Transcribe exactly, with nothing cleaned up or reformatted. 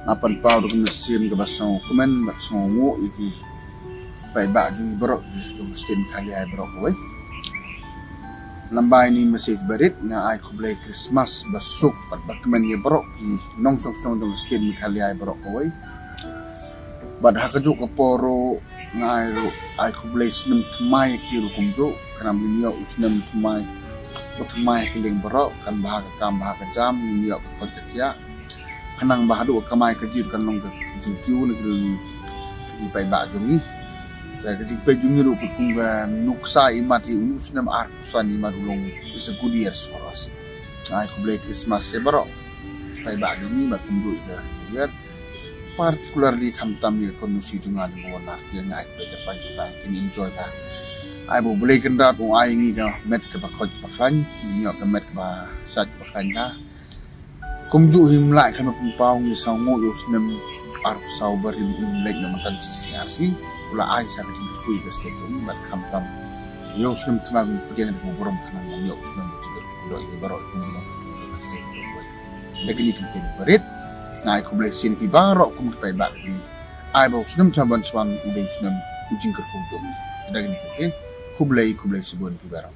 Nga pynpaw da ka mynsiem kaba sngewkmen bad sngewnguh ïa ki paidbah jong ngi baroh ki jong ka state Meghalaya baroh kawei. Lyngba ïa ine i message ba rit nga ai khublei Christmas ba suk bad ba kmen ïa baroh ki nongshong shnong jong ka state Meghalaya baroh kawei. Bad ha kajuh ka por ruh nga ai ruh ai khublei snem thymmai ïa ki ruh kumjuh, khnang ba ngin ïoh u snem thymmai, u thymmai ha ki liang baroh, kan bha ka kam bha ka jam, ngin ïoh ka koit ka khiah. Khnang ba haduh ka kamai kajih kan long ka jingkiew na ki paidbah jong ngi. Ka jingpeit jong ngi ruh kum ka nuksa imat hi, une u snem arphew san imat u long is a good year for us. Ai khublei Christmas ïa baroh paidbah jong ngi bad kumjuh ïa ka New Year. Particularly khamtam ïa ka constituency jong nga jong ka Wahnar, ïa nga ai khublei kyrpang kyrpang kin enjoy ka. Ai ba U Blei Kynrad u ai ngi ka met kaba koit kaba khlaiñ, ngi ïoh ka met kaba sait kaba khlaiñ ka. Kumjuh hi ym lah khlem pynpaw ngi sngewnguh ïa u snem arphew saw ba rim un leit na mynta shi sien ar shi. U la ai sa ka jingkyrkhu ïa ka state jong ngi bad khamtam ïa u snem thymmai ngi pdiang da ka burom khnang ba ngi ïoh u snem ba jingkyrkhu ïa baroh kum ki nongshong shnong ka state jong ngi. Da kine ki kyntien ba rit nga ai khublei sien ïa phi baroh kum ki paidbah jong ngi. Ai ba u snem thymmai ban sa wan u dei u snem u jingkyrkhu jong ngi. Da kine ki kyntien khublei khublei shibun ïa phi baroh.